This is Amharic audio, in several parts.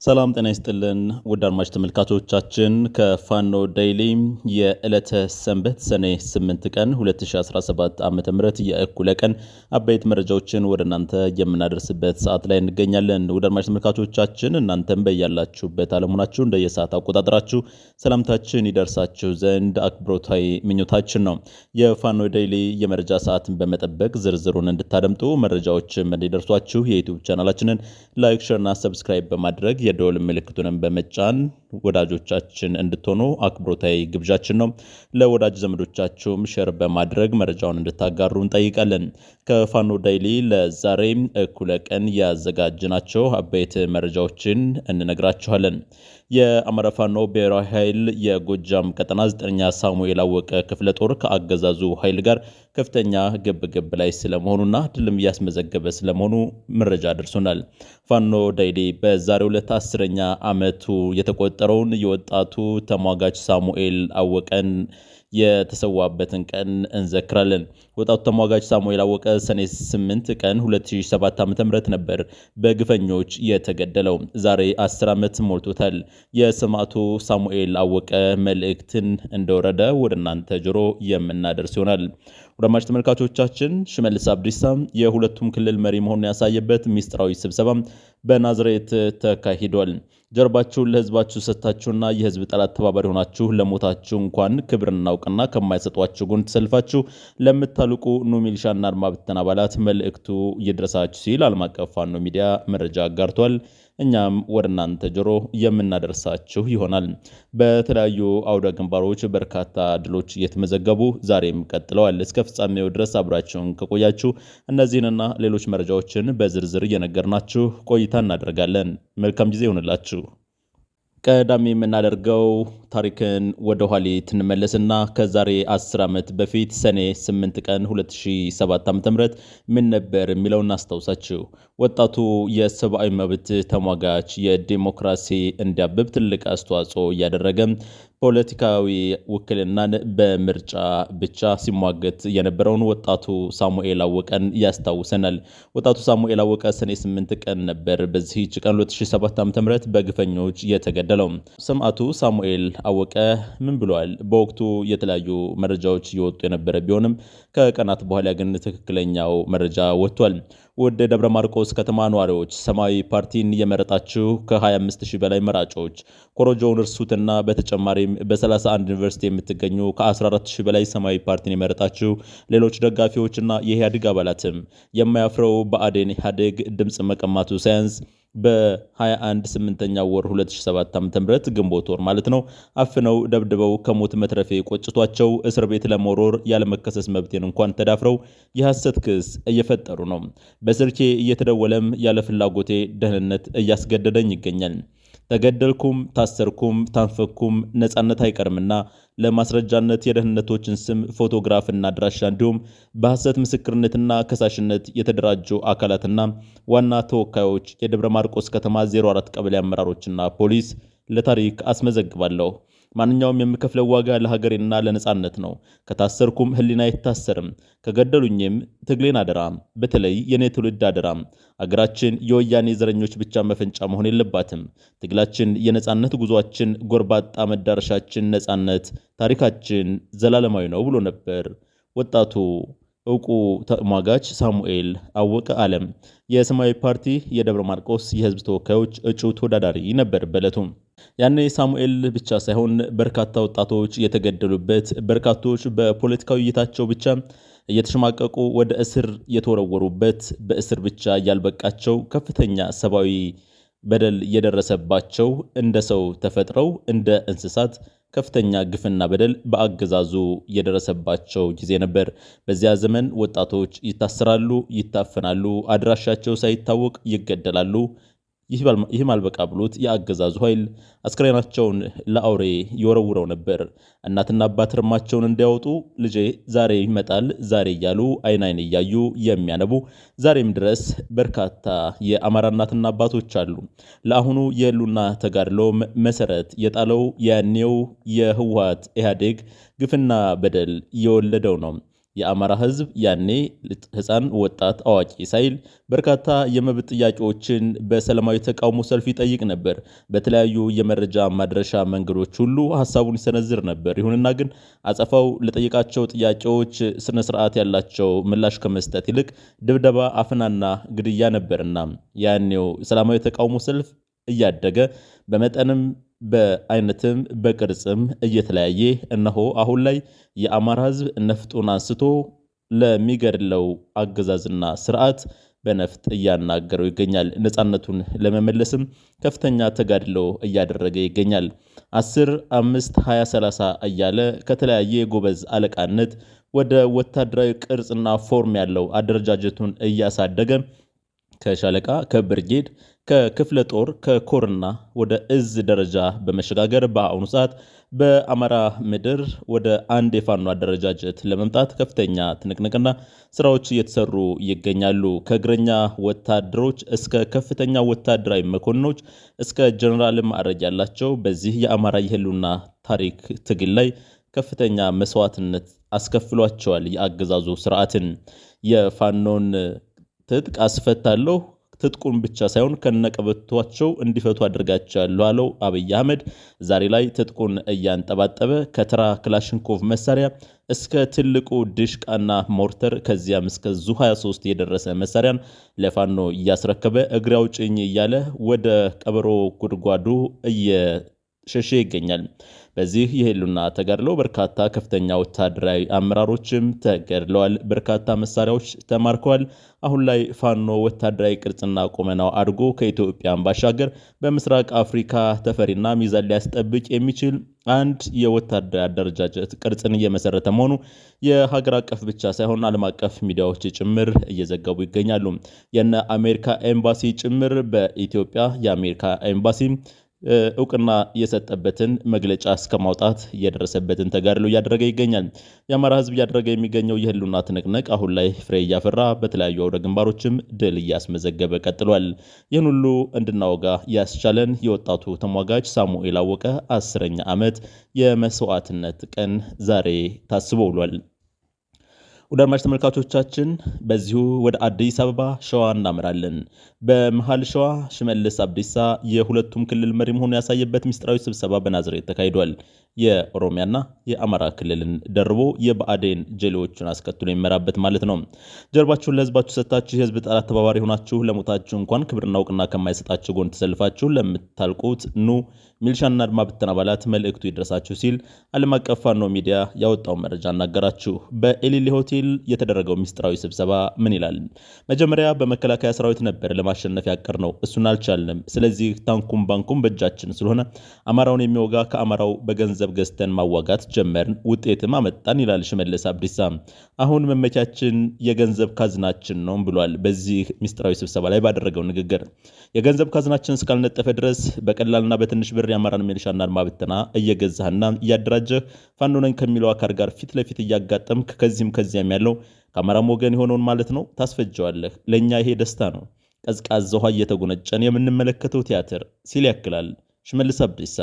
ሰላም ጤና ይስጥልን ውድ አድማጭ ተመልካቾቻችን፣ ከፋኖ ዴይሊ የዕለተ ሰንበት ሰኔ 8 ቀን 2017 ዓ.ም የእኩለ ቀን አበይት መረጃዎችን ወደ እናንተ የምናደርስበት ሰዓት ላይ እንገኛለን። ውድ አድማጭ ተመልካቾቻችን፣ እናንተም በያላችሁበት ዓለም ሆናችሁ እንደየሰዓት አቆጣጠራችሁ ሰላምታችን ይደርሳችሁ ዘንድ አክብሮታዊ ምኞታችን ነው። የፋኖ ዴይሊ የመረጃ ሰዓትን በመጠበቅ ዝርዝሩን እንድታደምጡ፣ መረጃዎችም እንዲደርሷችሁ የዩቲዩብ ቻናላችንን like፣ share ና subscribe በማድረግ የደወል ምልክቱንም በመጫን ወዳጆቻችን እንድትሆኑ አክብሮታዊ ግብዣችን ነው። ለወዳጅ ዘመዶቻችሁም share በማድረግ መረጃውን እንድታጋሩ እንጠይቃለን። ከፋኖ ዴይሊ ለዛሬ እኩለ ቀን ያዘጋጅናቸው አበይት መረጃዎችን እንነግራችኋለን። የአማራ ፋኖ ብሔራዊ ኃይል የጎጃም ቀጠና 9ኛ ሳሙኤል አወቀ ክፍለ ጦር ከአገዛዙ ኃይል ጋር ከፍተኛ ግብግብ ላይ ስለመሆኑና ድልም እያስመዘገበ ስለመሆኑ መረጃ ደርሶናል። ፋኖ ዴይሊ በዛሬው ዕለት 10ኛ ዓመቱ የተቆጠረውን የወጣቱ ተሟጋች ሳሙኤል አወቀን የተሰዋበትን ቀን እንዘክራለን። ወጣቱ ተሟጋች ሳሙኤል አወቀ ሰኔ 8 ቀን 2007 ዓ.ም ነበር በግፈኞች የተገደለው። ዛሬ 10 ዓመት ሞልቶታል። የሰማዕቱ ሳሙኤል አወቀ መልእክትን እንደወረደ ወደ እናንተ ጆሮ የምናደርስ ይሆናል። ወዳማጭ ተመልካቾቻችን፣ ሽመልስ አብዲሳ የሁለቱም ክልል መሪ መሆኑን ያሳየበት ሚስጥራዊ ስብሰባ በናዝሬት ተካሂዷል። ጀርባችሁን ለሕዝባችሁ ሰጥታችሁና የሕዝብ ጠላት ተባባሪ ሆናችሁ ለሞታችሁ እንኳን ክብርና እውቅና ከማይሰጧችሁ ጎን ተሰልፋችሁ ለምታልቁ ኑ ሚሊሻና አድማ ብተና አባላት መልእክቱ ይድረሳችሁ ሲል ዓለም አቀፍ ፋኖ ሚዲያ መረጃ አጋርቷል። እኛም ወደ እናንተ ጆሮ የምናደርሳችሁ ይሆናል። በተለያዩ አውደ ግንባሮች በርካታ ድሎች እየተመዘገቡ ዛሬም ቀጥለዋል። እስከ ፍጻሜው ድረስ አብራችሁን ከቆያችሁ እነዚህንና ሌሎች መረጃዎችን በዝርዝር እየነገርናችሁ ቆይታ እናደርጋለን። መልካም ጊዜ ይሆንላችሁ። ቀዳሚ የምናደርገው ታሪክን ወደ ኋሊት እንመለስና ከዛሬ 10 ዓመት በፊት ሰኔ 8 ቀን 2007 ዓ.ም ምን ነበር የሚለውን እናስታውሳችሁ። ወጣቱ የሰብአዊ መብት ተሟጋች፣ የዲሞክራሲ እንዲያብብ ትልቅ አስተዋጽኦ እያደረገ፣ ፖለቲካዊ ውክልናን በምርጫ ብቻ ሲሟገት የነበረውን ወጣቱ ሳሙኤል አወቀን ያስታውሰናል። ወጣቱ ሳሙኤል አወቀ ሰኔ 8 ቀን ነበር በዚህች ቀን 2007 ዓ.ም በግፈኞች የተገደለው። ሰማዕቱ ሳሙኤል አወቀ ምን ብሏል? በወቅቱ የተለያዩ መረጃዎች እየወጡ የነበረ ቢሆንም ከቀናት በኋላ ግን ትክክለኛው መረጃ ወጥቷል። ወደ ደብረ ማርቆስ ከተማ ነዋሪዎች፣ ሰማያዊ ፓርቲን የመረጣችሁ ከ25 ሺህ በላይ መራጮች ኮረጆውን እርሱትና በተጨማሪም በ31 ዩኒቨርሲቲ የምትገኙ ከ14 ሺህ በላይ ሰማያዊ ፓርቲን የመረጣችሁ ሌሎች ደጋፊዎችና የኢህአዴግ አባላትም፣ የማያፍረው ብአዴን ኢህአዴግ ድምፅ መቀማቱ ሳያንስ በ21 8ኛ ወር 2007 ዓ.ም፣ ግንቦት ወር ማለት ነው፣ አፍነው ደብድበው ከሞት መትረፌ ቆጭቷቸው እስር ቤት ለመወርወር ያለመከሰስ መብቴን እንኳን ተዳፍረው የሐሰት ክስ እየፈጠሩ ነው። በስልኬ እየተደወለም ያለ ፍላጎቴ ደህንነት እያስገደደኝ ይገኛል። ተገደልኩም፣ ታሰርኩም፣ ታንፈኩም ነፃነት አይቀርምና ለማስረጃነት የደህንነቶችን ስም፣ ፎቶግራፍና አድራሻ እንዲሁም በሐሰት ምስክርነትና ከሳሽነት የተደራጁ አካላትና ዋና ተወካዮች የደብረ ማርቆስ ከተማ 04 ቀበሌ አመራሮችና ፖሊስ ለታሪክ አስመዘግባለሁ። ማንኛውም የምከፍለው ዋጋ ለሀገሬና ለነጻነት ነው። ከታሰርኩም ሕሊና አይታሰርም። ከገደሉኝም ትግሌን አደራ፣ በተለይ የኔ ትውልድ አደራ። አገራችን የወያኔ ዘረኞች ብቻ መፈንጫ መሆን የለባትም። ትግላችን፣ የነጻነት ጉዟችን፣ ጎርባጣ መዳረሻችን ነጻነት፣ ታሪካችን ዘላለማዊ ነው ብሎ ነበር ወጣቱ እውቁ ተሟጋች ሳሙኤል አወቀ አለም። የሰማያዊ ፓርቲ የደብረ ማርቆስ የህዝብ ተወካዮች እጩ ተወዳዳሪ ነበር በዕለቱ። ያኔ ሳሙኤል ብቻ ሳይሆን በርካታ ወጣቶች የተገደሉበት፣ በርካቶች በፖለቲካዊ እይታቸው ብቻ እየተሸማቀቁ ወደ እስር የተወረወሩበት፣ በእስር ብቻ ያልበቃቸው ከፍተኛ ሰብአዊ በደል የደረሰባቸው፣ እንደ ሰው ተፈጥረው እንደ እንስሳት ከፍተኛ ግፍና በደል በአገዛዙ የደረሰባቸው ጊዜ ነበር። በዚያ ዘመን ወጣቶች ይታሰራሉ፣ ይታፈናሉ፣ አድራሻቸው ሳይታወቅ ይገደላሉ። ይህም አልበቃ ብሎት የአገዛዙ ኃይል አስክሬናቸውን ለአውሬ ይወረውረው ነበር። እናትና አባት እርማቸውን እንዲያወጡ ልጄ ዛሬ ይመጣል ዛሬ እያሉ አይን አይን እያዩ የሚያነቡ ዛሬም ድረስ በርካታ የአማራ እናትና አባቶች አሉ። ለአሁኑ የህሉና ተጋድሎም መሰረት የጣለው ያኔው የህወሓት ኢህአዴግ ግፍና በደል የወለደው ነው። የአማራ ሕዝብ ያኔ ሕፃን፣ ወጣት፣ አዋቂ ሳይል በርካታ የመብት ጥያቄዎችን በሰላማዊ ተቃውሞ ሰልፍ ይጠይቅ ነበር። በተለያዩ የመረጃ ማድረሻ መንገዶች ሁሉ ሀሳቡን ይሰነዝር ነበር። ይሁንና ግን አጸፋው ለጠየቃቸው ጥያቄዎች ስነ ስርዓት ያላቸው ምላሽ ከመስጠት ይልቅ ድብደባ፣ አፈናና ግድያ ነበርና ያኔው ሰላማዊ ተቃውሞ ሰልፍ እያደገ በመጠንም በአይነትም በቅርጽም እየተለያየ እነሆ አሁን ላይ የአማራ ሕዝብ ነፍጡን አንስቶ ለሚገድለው አገዛዝና ስርዓት በነፍጥ እያናገረው ይገኛል። ነፃነቱን ለመመለስም ከፍተኛ ተጋድሎ እያደረገ ይገኛል። 10፣ 5፣ 20፣ 30 እያለ ከተለያየ የጎበዝ አለቃነት ወደ ወታደራዊ ቅርጽና form ያለው አደረጃጀቱን እያሳደገ ከሻለቃ፣ ከብርጌድ፣ ከክፍለ ጦር፣ ከኮርና ወደ እዝ ደረጃ በመሸጋገር በአሁኑ ሰዓት በአማራ ምድር ወደ አንድ የፋኖ አደረጃጀት ለመምጣት ከፍተኛ ትንቅንቅና ስራዎች እየተሰሩ ይገኛሉ። ከእግረኛ ወታደሮች እስከ ከፍተኛ ወታደራዊ መኮንኖች እስከ ጀነራል ማዕረግ ያላቸው በዚህ የአማራ የህልውና ታሪክ ትግል ላይ ከፍተኛ መስዋዕትነት አስከፍሏቸዋል። የአገዛዙ ስርዓትን የፋኖን ትጥቅ አስፈታለሁ፣ ትጥቁን ብቻ ሳይሆን ከነቀበቷቸው እንዲፈቱ አድርጋቸዋለሁ አለው አብይ አህመድ። ዛሬ ላይ ትጥቁን እያንጠባጠበ ከተራ ክላሽንኮቭ መሳሪያ እስከ ትልቁ ድሽቃና ሞርተር ከዚያም እስከ ዙ 23 የደረሰ መሳሪያን ለፋኖ እያስረከበ እግሬ አውጭኝ እያለ ወደ ቀበሮ ጉድጓዱ እየሸሸ ይገኛል። በዚህ የህልውና ተጋድሎ በርካታ ከፍተኛ ወታደራዊ አመራሮችም ተገድለዋል። በርካታ መሳሪያዎች ተማርከዋል። አሁን ላይ ፋኖ ወታደራዊ ቅርጽና ቁመናው አድጎ ከኢትዮጵያን ባሻገር በምስራቅ አፍሪካ ተፈሪና ሚዛን ሊያስጠብቅ የሚችል አንድ የወታደራዊ አደረጃጀት ቅርጽን እየመሰረተ መሆኑ የሀገር አቀፍ ብቻ ሳይሆን ዓለም አቀፍ ሚዲያዎች ጭምር እየዘገቡ ይገኛሉ። የነ አሜሪካ ኤምባሲ ጭምር በኢትዮጵያ የአሜሪካ ኤምባሲ እውቅና የሰጠበትን መግለጫ እስከ ማውጣት የደረሰበትን ተጋድሎ እያደረገ ይገኛል። የአማራ ሕዝብ እያደረገ የሚገኘው የህልውና ትንቅንቅ አሁን ላይ ፍሬ እያፈራ በተለያዩ አውደ ግንባሮችም ድል እያስመዘገበ ቀጥሏል። ይህን ሁሉ እንድናወጋ ያስቻለን የወጣቱ ተሟጋች ሳሙኤል አወቀ 10ኛ ዓመት የመስዋዕትነት ቀን ዛሬ ታስቦ ውሏል። ወደ አድማጭ ተመልካቾቻችን በዚሁ ወደ አዲስ አበባ ሸዋ እናመራለን። በመሃል ሸዋ ሽመልስ አብዲሳ የሁለቱም ክልል መሪ መሆኑን ያሳየበት ምስጢራዊ ስብሰባ በናዝሬት ተካሂዷል። የኦሮሚያና የአማራ ክልልን ደርቦ የብአዴን ጀሌዎቹን አስከትሎ የሚመራበት ማለት ነው። ጀርባችሁን ለህዝባችሁ ሰጥታችሁ የህዝብ ጠላት ተባባሪ ሆናችሁ ለሞታችሁ እንኳን ክብርና እውቅና ከማይሰጣችሁ ጎን ተሰልፋችሁ ለምታልቁት ኑ ሚልሻና አድማ ብተና አባላት መልእክቱ ይድረሳችሁ ሲል ዓለም አቀፍ ፋኖ ሚዲያ ያወጣው መረጃ አናገራችሁ። በኤሊሊ ሆቴል የተደረገው ምስጢራዊ ስብሰባ ምን ይላል? መጀመሪያ በመከላከያ ሰራዊት ነበር ለማሸነፍ ያቀር ነው፣ እሱን አልቻልንም። ስለዚህ ታንኩም ባንኩም በእጃችን ስለሆነ አማራውን የሚወጋ ከአማራው በገንዘብ ገዝተን ማዋጋት ጀመርን፣ ውጤትም አመጣን ይላል ሽመልስ አብዲሳ። አሁን መመቻችን የገንዘብ ካዝናችን ነው ብሏል። በዚህ ምስጢራዊ ስብሰባ ላይ ባደረገው ንግግር የገንዘብ ካዝናችን እስካልነጠፈ ድረስ በቀላልና በትንሽ ብር የአማራን ሚሊሻና አድማ ብተና እየገዛህና እያደራጀህ ፋኖ ነኝ ከሚለው አካል ጋር ፊት ለፊት እያጋጠምክ ከዚህም ከዚያም ያለው ከአማራም ወገን የሆነውን ማለት ነው ታስፈጀዋለህ። ለእኛ ይሄ ደስታ ነው። ቀዝቃዛ ውሃ እየተጎነጨን የምንመለከተው ቲያትር ሲል ያክላል ሽመልስ አብዲሳ።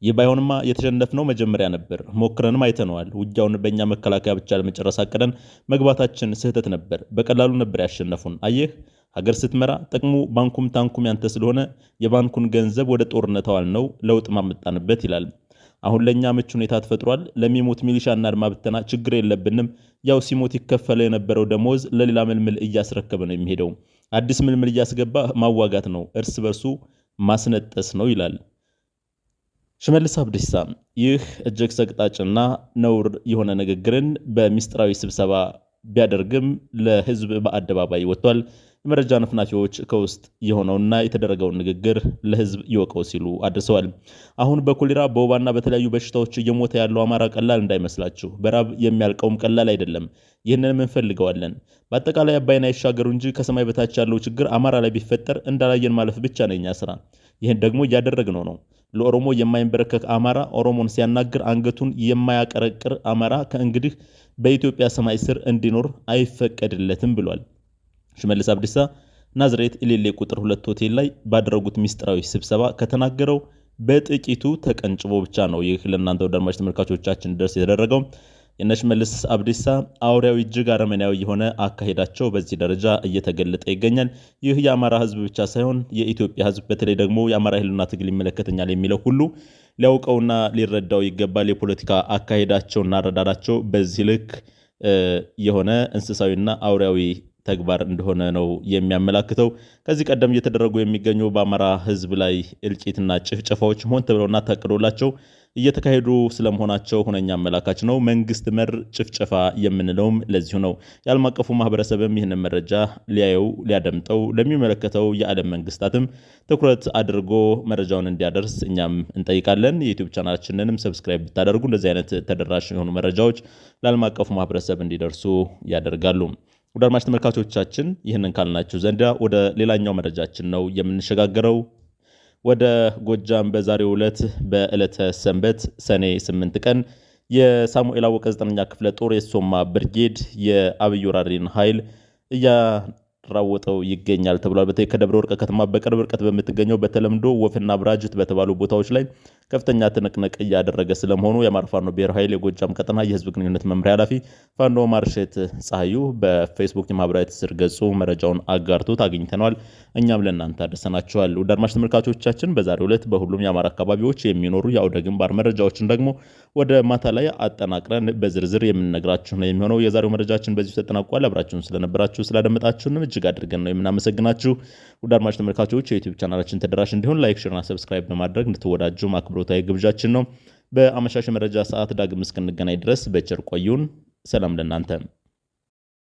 ይህ ባይሆንማ የተሸነፍነው መጀመሪያ ነበር። ሞክረንም አይተነዋል። ውጊያውን በእኛ መከላከያ ብቻ ለመጨረስ አቅደን መግባታችን ስህተት ነበር። በቀላሉ ነበር ያሸነፉን። አየህ፣ ሀገር ስትመራ ጥቅሙ ባንኩም ታንኩም ያንተ ስለሆነ የባንኩን ገንዘብ ወደ ጦርነት አዋልነው፣ ለውጥ ማመጣንበት ይላል። አሁን ለእኛ ምቹ ሁኔታ ተፈጥሯል። ለሚሞት ሚሊሻና አድማ ብተና ችግር የለብንም። ያው ሲሞት ይከፈለ የነበረው ደሞዝ ለሌላ ምልምል እያስረከበ ነው የሚሄደው። አዲስ ምልምል እያስገባ ማዋጋት ነው፣ እርስ በርሱ ማስነጠስ ነው ይላል ሽመልስ አብዲሳ። ይህ እጅግ ሰቅጣጭና ነውር የሆነ ንግግርን በሚስጥራዊ ስብሰባ ቢያደርግም ለሕዝብ በአደባባይ ወጥቷል። የመረጃ ነፍናፊዎች ከውስጥ የሆነውና የተደረገውን ንግግር ለሕዝብ ይወቀው ሲሉ አድርሰዋል። አሁን በኮሌራ በወባና በተለያዩ በሽታዎች እየሞተ ያለው አማራ ቀላል እንዳይመስላችሁ። በራብ የሚያልቀውም ቀላል አይደለም። ይህንንም እንፈልገዋለን። በአጠቃላይ አባይን አይሻገሩ እንጂ ከሰማይ በታች ያለው ችግር አማራ ላይ ቢፈጠር እንዳላየን ማለፍ ብቻ ነው የኛ ስራ። ይህን ደግሞ እያደረግነው ነው። ለኦሮሞ የማይንበረከክ አማራ፣ ኦሮሞን ሲያናግር አንገቱን የማያቀረቅር አማራ ከእንግዲህ በኢትዮጵያ ሰማይ ስር እንዲኖር አይፈቀድለትም ብሏል። ሽመልስ አብዲሳ ናዝሬት ኢሌሌ ቁጥር 2 ሆቴል ላይ ባደረጉት ሚስጥራዊ ስብሰባ ከተናገረው በጥቂቱ ተቀንጭቦ ብቻ ነው ይህ ለእናንተ ወደ አድማጭ ተመልካቾቻችን ድረስ የተደረገው። የነሽመልስ አብዲሳ አውሬያዊ እጅግ አረመኔያዊ የሆነ አካሄዳቸው በዚህ ደረጃ እየተገለጠ ይገኛል። ይህ የአማራ ሕዝብ ብቻ ሳይሆን የኢትዮጵያ ሕዝብ በተለይ ደግሞ የአማራ ሕልውና ትግል ይመለከተኛል የሚለው ሁሉ ሊያውቀውና ሊረዳው ይገባል። የፖለቲካ አካሄዳቸውና አረዳዳቸው በዚህ ልክ የሆነ እንስሳዊና አውሬያዊ ተግባር እንደሆነ ነው የሚያመላክተው። ከዚህ ቀደም እየተደረጉ የሚገኙ በአማራ ሕዝብ ላይ እልቂትና ጭፍጨፋዎች ሆን ተብለውና ታቅዶላቸው እየተካሄዱ ስለመሆናቸው ሁነኛ አመላካች ነው። መንግስት መር ጭፍጨፋ የምንለውም ለዚሁ ነው። የዓለም አቀፉ ማህበረሰብም ይህንን መረጃ ሊያየው፣ ሊያደምጠው ለሚመለከተው የዓለም መንግስታትም ትኩረት አድርጎ መረጃውን እንዲያደርስ እኛም እንጠይቃለን። የዩቲዩብ ቻናላችንንም subscribe ብታደርጉ እንደዚህ አይነት ተደራሽ የሆኑ መረጃዎች ለዓለም አቀፉ ማህበረሰብ እንዲደርሱ ያደርጋሉ። ወደ አድማጭ ተመልካቾቻችን ይህንን ካልናችሁ ዘንዳ ወደ ሌላኛው መረጃችን ነው የምንሸጋገረው። ወደ ጎጃም በዛሬው ዕለት በዕለተ ሰንበት ሰኔ 8 ቀን የሳሙኤል አወቀ 9ኛ ክፍለ ጦር የሶማ ብርጌድ የአብይ ወራሪን ኃይል እያራወጠው ይገኛል ተብሏል። በተለይ ከደብረ ወርቅ ከተማ በቅርብ ርቀት በምትገኘው በተለምዶ ወፍና ብራጅት በተባሉ ቦታዎች ላይ ከፍተኛ ትንቅንቅ እያደረገ ስለመሆኑ የአማራ ፋኖ ብሔራዊ ኃይል የጎጃም ቀጠና የህዝብ ግንኙነት መምሪያ ኃላፊ ፋኖ ማርሸት ፀሐዩ በፌስቡክ የማህበራዊ ትስስር ገጹ መረጃውን አጋርቶት አግኝተነዋል። እኛም ለእናንተ አድርሰናችኋል። ውድ አድማጭ ተመልካቾቻችን በዛሬው ዕለት በሁሉም የአማራ አካባቢዎች የሚኖሩ የአውደ ግንባር መረጃዎችን ደግሞ ወደ ማታ ላይ አጠናቅረን በዝርዝር የምንነግራችሁ ነው የሚሆነው። የዛሬው መረጃችን በዚሁ ተጠናቋል። አብራችሁን ስለነበራችሁ ስላደመጣችሁንም እጅግ አድርገን ነው የምናመሰግናችሁ። ውድ አድማጭ ተመልካቾች የዩቲዩብ ቻናላችን ተደራሽ እንዲሆን like፣ share ና subscribe በማድረግ እንድትወዳጁ አክብሮታዊ ግብዣችን ነው። በአመሻሽ መረጃ ሰዓት ዳግም እስክንገናኝ ድረስ በቸር ቆዩን። ሰላም ለእናንተ።